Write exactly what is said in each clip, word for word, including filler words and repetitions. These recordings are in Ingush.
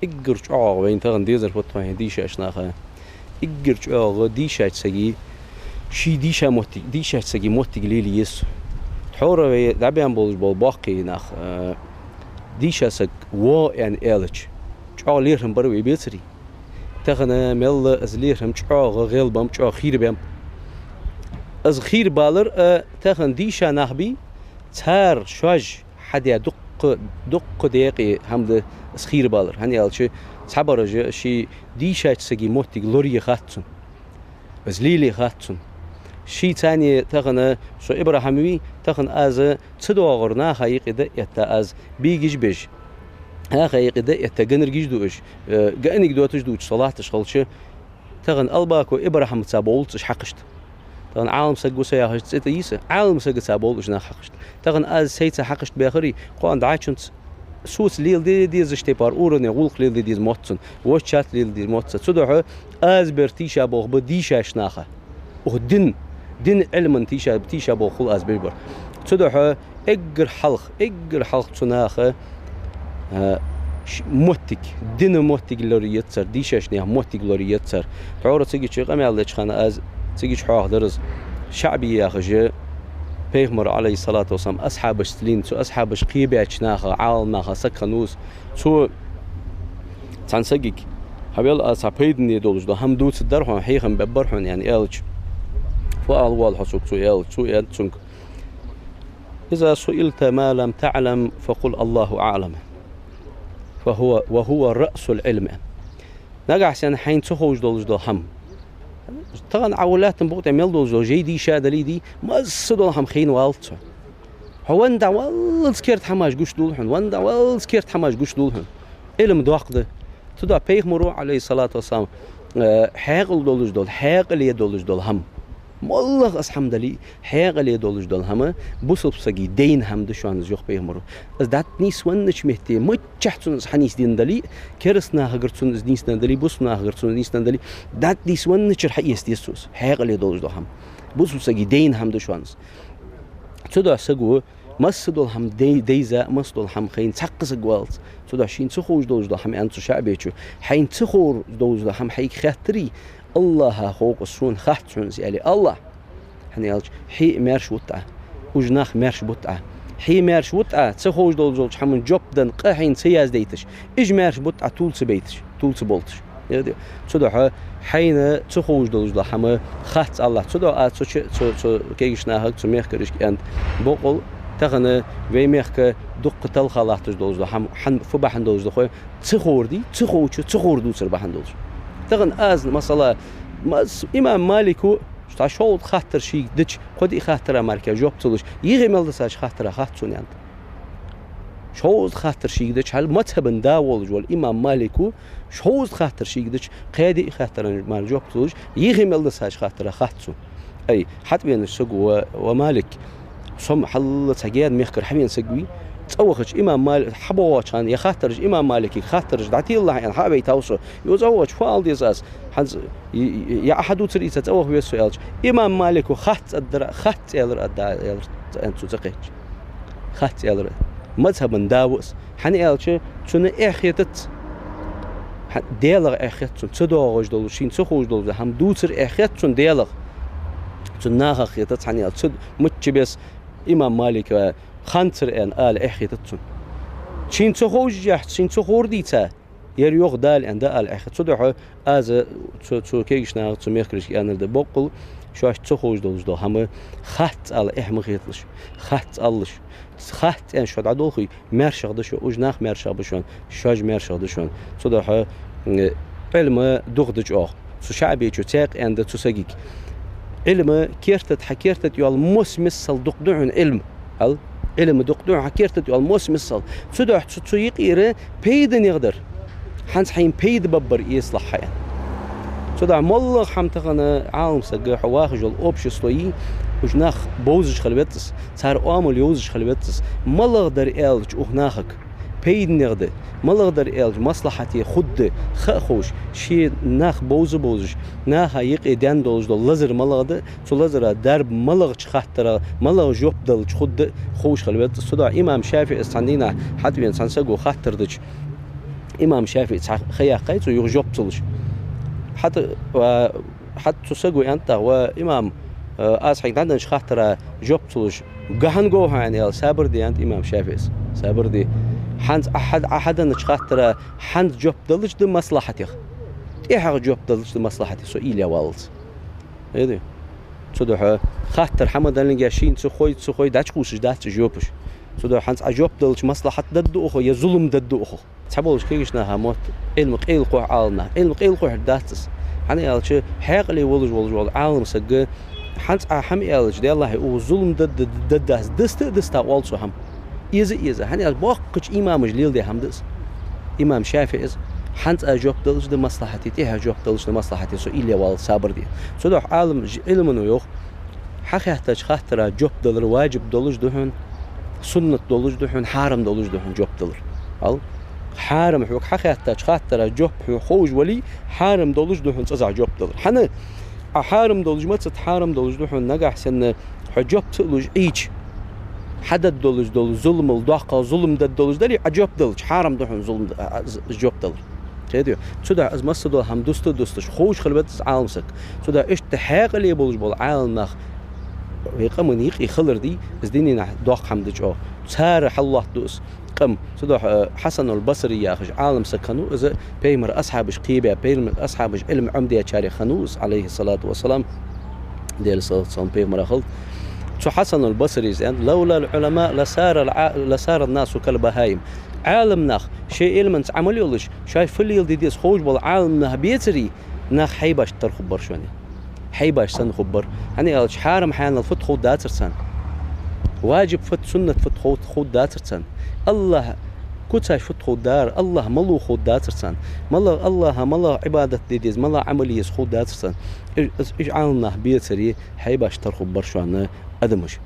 Эггара чӀоагӀа вайна тахан дезар фуд хьона дийшача наха. Эггара чӀоагӀа дийшача сага ший дийша моттиг, дийшача сага моттиг лелае еза. Тхьовра вай дӀабаьнна болаш бола боккхий нах, э, дийша саг ва аьнна аьлча, чӀоагӀа лерхӀам бар вай бецарий. Тахан мел а из лерхӀам чӀоагӀа гӀелбеннаб, чӀоагӀа хийрабеннаб. Из хийрабалар а тахан дийша нах бий, цар шоаш хьадаь дуккха, дуккха декъе хӀама да из хийрабалар. ХӀана аьлча, цхьабараш ший дийшача сага моттиг лорае хац цунна. Из лелае хац цунна. Ший царна тахан со ИбрахӀим вий, тахан аз ца доагӀар наха юкъе дӀа а этта, аз бегаш беш, наха юкъе дӀа а этта, ганаргаш дуаш, э, га анекдоташ дувцаш со латташ хилча, тахан Албаков ИбрахӀимаца болаш уж хьакхашта. Тахан Ӏалам саг ва со яхаш цӀи тӀа йиса, Ӏалам сагаца болаш уж нах хьакхашта. Тахан аз сайца хьакхашта баьхарий, кхоана дӀачунца соца леладе дезаш тайпара уровне гӀулакх леладе деза мотт цунна, воччат леладе деза мотт цунна. Цудухьа аз бер тийша болх ба дийшача наха. Укх дин, дин Ӏилман тийша, тийша болх хул аз беш бар. Цудухьа эггара хьалха, эггара хьалха цу наха, а, ш-, моттиг, дина моттиг лорае еза цар, дийшача наьха моттиг лорае еза цар. Тхьовра цига чу къамаьл деча хана аз цига чу хьоахадаьр из ШаӀби яхаш, пайхамара, Ӏалайхи ссалату вассалам, асхьабашца лийнна, цу асхьабаша кхебаьча наха, Ӏалам наха саг хиннав из. Цо цхьан сагага: «Хьавел, аз цхьа пайдане долаш дола хӀама дувцаргдар хьона, хьехам бергбар хьона», — аьнна аьлча, «Фу ала воалл хьо сога?» — цо аьлча, цо аьннад цунга: «إذا سئلت ما لم تعلم فقل الله أعلم، فهو، وهو رأس العلم». Нагахьа санна хьайна ца ховш долаш дола хӀама. Тахан Ӏа лаьттан букъа тӀа мел долаш дола жай дийша дале а дий, масса дола хӀама хайна валац хьона. Хьо венна дӀаваллалца керда хӀамаш гуш доал хьона, венна дӀаваллалца керда хӀамаш гуш доал хьона. Ӏилма доккха да. Цудухьа пайхамара, Ӏалайхи ссалату вассалам, э, хьаькъал долаш дола, хьаькъале долаш дола хӀама. МоллагӀа из хӀама дале а, хьаькъале долаш дола хӀама бусалба сага дайна хӀама да шоана из, йоах пайхамара. Из дӀатӀанийсвеннача метте, миччахьа цунна из хьанийсденна дале а, кераста нахагара цунна из нийсденна дале а, бусалба нахагара цунна из нийсденна дале а, дӀатӀанийсвенначара хьаэца деза цо из, хьаькъале долаш дола хӀама. Бусалба сага дайна хӀама да шоана из. Цудухьа саго масса дола хӀама дай-, дайза, масса дола хӀама хайна цхьаккха саг валац. Цудухьа шийна ца ховш долаш дола хӀама, аьннад цу ШаӀбечо, хьайна ца ховш долаш дола хӀама хьайга хаьттарий, АллахӀа хов-кх из, сона хац хьона из, аьле, АллахӀ. ХӀана аьлча, хье а маьрша вут Ӏа, уж нах маьрша бут Ӏа. Хье маьрша вут Ӏа, ца ховш долаш долча хӀаман жоп денна къа хьайна ца яздайташ, уж маьрша бут Ӏа, тувла ца байташ, тувла ца болташ. Цудухьа хьайна ца ховш долаш дола хӀама хац Аллахӏ. Цудухьа аз цу чу-, цу, цу кегийча нахага, цу мехкарашка аьннад: боккъал тахан вай мехка дуккха талха латташ долаш дола хӀама, хьан-, фу бахьан долаш да хой, ца ховр дий, ца ховчо ца ховр дувцар бахьан долаш. Тахан аз, масала, мас-, имам Малико цхьа шовзткъа хаттар шийга дича, кхо-диъ хаттара мара жоп ца луш, йиъ мел дисача хаттара хац сона, аьннад. Шовзткъа хаттар шийга дича, хьал мазхӀабан да волаш вола имам Малико шовзткъа хаттар шийга дича, кхо-диъ хаттара мара жоп ца луш, йиъ мел дисача хаттара хац сона. Ай, хьатӀавенача саго: «Ва, ва Малик, со-м хьалла цхьа гаьна мехкара хьавена саг вий. ЦӀавахача имам Мали-, хьабоагӀача хана, е хаттараш имам Маликага хаттараш дӀатиллалахь, аьнна, хьа а вайтав со. Йо, цӀавахача фу ала деза аз? ХӀанз, и, и, я Ӏа хьадувцар, из цӀаваха веза со», — аьлча, имам Малико: «Хац аргдар Ӏа, хац», — аьлар, аргда, аьлар, аьннад цо ца кхаьчача. «Хац», — аьлар. МазхӀабан да ва из. ХӀана аьлча, цунна эхь хетац. Хьа-, Даьлах эхь хет цунна, ца доагӀаш дола, шийна ца ховш дола хӀама дувцар эхь хет цунна Даьлах. Цунна нахах хетац, хӀана аьлча, цу мичча беса имам Малика ханцар аьнна ала эхь хетац цунна. Шийна ца ховш яхь, шийна ца ховр дийца, ер йоах Дала аьнна дӀаала эхь хет. Цудухьа аз цу, цу кегийча нахага, цу мехкарашка аьннар да: боккъал шоашта ца ховш долаш дола хӀама хац ала эхь ма хеталаш, хац алалаш. Хац аьнна шо дӀадолхе, маьршагӀа да шо, уж нах маьршагӀа ба шоана, шоаш маьршагӀа да шоана. Цудухьа, м, Ӏилма дукха да чӀоагӀа. Цу ШаӀбечо цхьаькха аьннад цу сагага: Ӏилма керта тӀа, хьа керта тӀа йола мос миссел дукха да хьона Ӏилма. Хьал, Ӏилма дукха да хьона, хьа керта тӀа йола мос миссел. Цудухьа цу, цу юкъера пайданегӀа дар хӀанз хьайна пайда баргбар эцалахь хьа, аьнна. Цудухьа моллагӀа хӀама тахан Ӏалам саг, хьо вахаш йола общество йий, уж нах бовзаш хила веза из, цар оамал йовзаш хила веза из. МалагӀа дар аьлча укх нахага пайданегӀа да, малагӀа дар аьлча маслахьате хургда, ха а ховш, ший нах бовза-бовзаш, наха юкъе даьнна долаш дола лазар малагӀа да, цу лазара дарба малагӀча хаттара, малагӀа жоп далча хургда ховш хила веза из. Цудухьа имам ШафиӀийс цхьан дийнахьа хьатӀавена цхьан саго хаттар дича, Имам ШафиӀе цхьа ха яьккхай цо, юха жоп ца луш. ХӀаьта, ва, хӀаьта цу саго аьннад тӀаккха: «Ва имам, э, аз хьайга дӀаденнача хаттара жоп ца луш, га хӀана гов хьо?» — аьнна, аьлча, сабар де, аьннад имам ШафиӀас. Сабар де. ХӀанз Ӏа хьа-, Ӏа хьаденнача хаттара хӀанз жоп далча да маслахьатех, тӀехьагӀа жоп далча да маслахьатех со уйла яь валлалца. Хетий? Цудухьа хаттар хьа ма даллинге, шийна ца хой, ца хой, дӀачукхувсаш дац уж жопаш. Цудухьа хӀанз Ӏа жоп далча маслахьат дергда укхо, е зулам дергда укхо. Цхьаболча кагийча наха мотт Ӏилма къайлакхухь Ӏаламнаха. Ӏилма къайлакхухьар дац из. ХӀана аьлча, хьаькъале волаш, волаш вола Ӏалам саг, хӀанз Ӏа хӀама аьлча, деллахьа, укхо зулам дергда, дергдац, диста а диста оал цо хӀама. Эза а эза. ХӀана аьлча, боккхача имамаша леладаь хӀама да из. Имам ШафиӀас: «ХӀанз аз жоп далча да маслахьате, тӀехьа жоп далча да маслахьате со уйла яь валлалца сабар де». Цудухьа Ӏалам, Ӏилмано йоах: хьахаьттача хаттара жоп далар ваджиб долаш да хьона, суннат долаш да хьона, хьарам долаш да хьона жоп далар. Ал, хьарам, хьога хьахаьттача хаттара жоп хьона ховш вале, хьарам долаш да хьона цкъаза жоп далар. ХӀана? Ӏа хьарам долаш ма ца, хьарам долаш да хьона, нагахьа санна хьо жоп ца а луш Ӏийча, хьадаргдолаш дола зуламал доккха зулам даргдолаш дале, Ӏа жоп далча, хьарам да хьона зулам д-, а, а, з-, жоп далар. Хетий? Цудухьа из массадола хӀама дуста а дусташ, ховш хила веза из Ӏалам саг. Цудухьа иштта хьаькъале болаш бола Ӏаламнах вай къаман юкъе хилар дий, из дунен тӀа доккха хӀама да чӀоагӀа. Цар хьаллоаттаду из къам. Цудухьа, э, Хьасанул Басри яхаш Ӏалам саг хиннав, из Пайхамара асхьабаш кхебаь, Пайхамара асхьабаша Ӏилма Ӏомадаьчарех хиннав из, Ӏалайхи ссалату вассалам, Даьла салот-салам Пайхамарах хилда. Цу Хьасанул Басрис аьннад: «لولا العلماء لصار الع-، لصار الناس كالبهائم». Ӏаламнах шоай Ӏилманца Ӏамал йолаш, шоаш фу леладе деза ховш бола Ӏаламнах бецаре, нах хьайбашта тара хургбар шоана. Хьайбаш санна хургбар. ХӀана аьлча, хьарам-хьанал фуд ховргдацар царна. Ваджиб фуд, суннат фуд хов-, ховргдацар царна. АллахӀ куцаш фуд ховргдар, АллахӀ малув ховргдацар царна. МалагӀа АллахӀа, малагӀа Ӏибадат де деза, малагӀа Ӏамал е еза ховргдацар царна. Уж, уж, уж Ӏаламнах бецаре, хьайбашта тара хургбар шоана адамаш.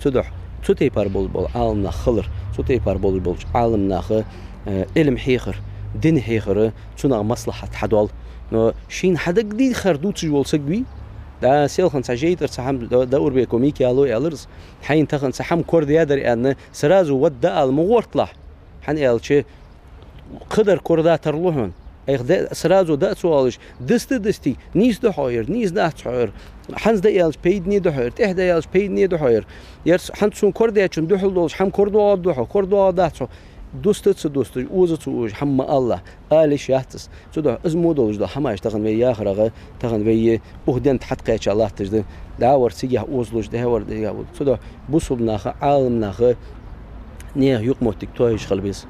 Цудухьа цу тайпара болаш бола Ӏаламнах хилар, цу тайпара болаш болча Ӏаламнаха, э, Ӏилма хьехар, дин хьехар, цунах маслахьат хьадоал. Но шийна хьадагадехар дувцаш вола саг вий, да, селхан цхьа жейтӀара цхьа хӀама Д-, Даурбеков Микаила аьлар из, хьайна тахан цхьа хӀама корадаьдар аьнна, сразу вада ала ма гӀерталахь. ХӀана аьлча, кхыдар корадатар лу хьона. Айха да-, сразу да а ца оалаш, диста а дистий, нийса да хьо ер, нийса дац хьо ер. ХӀанз да аьлча пайдане да хьо ер, тӀехьа да аьлча пайдане да хьо ер. Ер с-, хӀанз сона корадаьчун духьал долаш хӀама корадоагӀаргда хьо, корадоагӀаргдац хьо. Дуста а ца дусташ, оза а ца озаш хӀама ма алалахь, ала йиш яц из. Цудухьа из мо долаш дола хӀамаш тахан вай яхарагӀа, тахан вай укх ден тӀа хьатӀакхаьча латташ да, дӀавар цигахьа озалуш, дӀавар дигахьа озалуш. Цудухьа бусалба наха, Ӏаламнаха наьха юкъамоттиг тоаеш хила беза.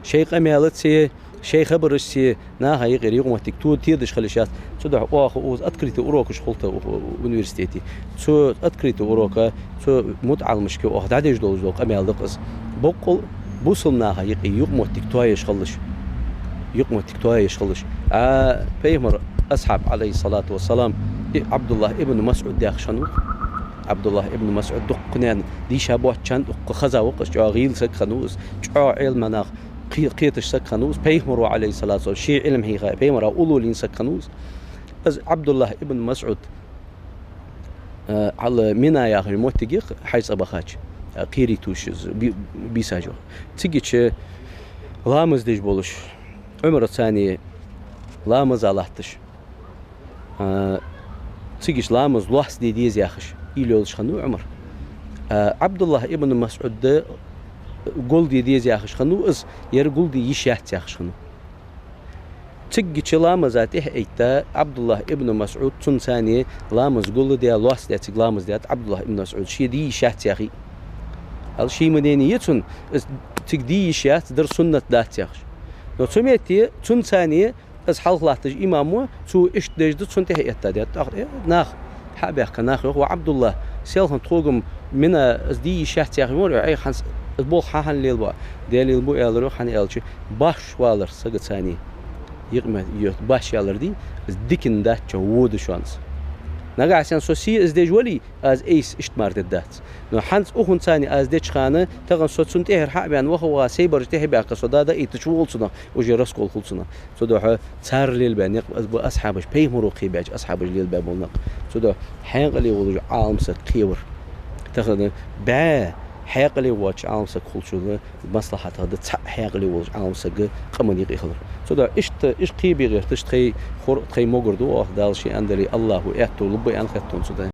Шоай къамаьлаца, шоай хабарашца наха юкъера юкъамоттиг то-, тедаш хила йиш яц. Цудухьа оаха укхаза открытый урокаш хул тха у-, университете. Цу открытый урока цу мутаӀаламашка оаха дӀадеш долаш дола къамаьл да-кх из. Боккъал бусалба наха юкъе юкъамоттиг тоаеш хилалаш. Юкъамоттиг тоаеш хилалаш. А Пайхамара асхьаб, Ӏалайхи ссалату вассалам, и Ӏабдуллахь ибн МасӀуд яхаш хиннав. Ӏабдуллахь ибн МасӀуд дуккха наьна дийша боацачарна дуккха хеза ва-кх из, чӀоагӀа гӀийла саг хиннав из, чӀоагӀа Ӏилманах кхе-, кхеташ саг хиннав из, Пайхамаро, Ӏалайхи ссалату вассалам, ше Ӏилма хьийха, Пайхамара уллув лийнна саг хиннав из. Из Ӏабдуллахь ибн МасӀуд, э, хьал Мина яхача моттиге хьажцӀа бахача, э, кхерий тувсаш из, би-, бийсаш йоах. Цигача ламаз деш болаш, Ӏумара царна ламаза латташ, э, цигача ламаз лоацца де деза яхаш, уйла йолаш хиннав Ӏумар. Э, Ӏабдуллахь ибн МасӀуда гулде деза яхаш хиннав из, ер гулде йиш яц яхаш хиннав. Цигача ламаза тӀехьа а этта, Ӏабдуллахь ибн МасӀуд цунца цхьана ламаз гулдаь, лоацца даь, цига ламаз даьд Ӏабдуллахь ибн МасӀуда, ше де йиш яц яхий. Хьал ше ма денний цунна, из цига де йиш яц, дар суннат дац яхаш. Но цу метте цунца цхьана из хьалха латташ имам ва, цо иштта деш да, цунна тӀехьа этта даьд. ТӀаккха, э, нах, хьа а баьхка, нах йоах: «Ва Ӏабдуллахь, селхан тхога-м Мина из де йиш яц яхаш вар, Ӏайха хӀанз из болх хьа хӀана лелабу?» «Де лелабу, — аьлар йоах, — хӀана аьлча башха валар сагаца цхьана, юкъамоттиг башха ялар дий, из диканна дац, чӀоагӀа во да шоана из. Нагахьа санна со се из деш вале, аз айса иштта мара дергдац. Но хӀанз укхунца цхьана аз деча хана, тахан со цунна тӀехьара хьа а баьнна, ваха-ваха, сайбараш тӀехьа а баьккха, со дӀа-дӀа а эттача, воал цунах уже раскол хул цунах». Цудухьа цар лелабаь никъ ба асхьабаша, Пайхамаро кхебаьча асхьабаша лелабаь бола никъ. Цудухьа хьаькъале волаш Ӏалам саг кхевар. Тахан бӀаь Хьаькъале воацача Ӏалам саг хулачунна маслахьат хӀама да цхьа хьаькъале волча Ӏалам сага къаман юкъе хилар. Цудухьа иштта, иштта кхебе гӀерташ тхоай хор, тхоай могар ду оаха, Дала ше аьннадале, АллахӀа аьттув лургба аьнна хет сона цудухьа.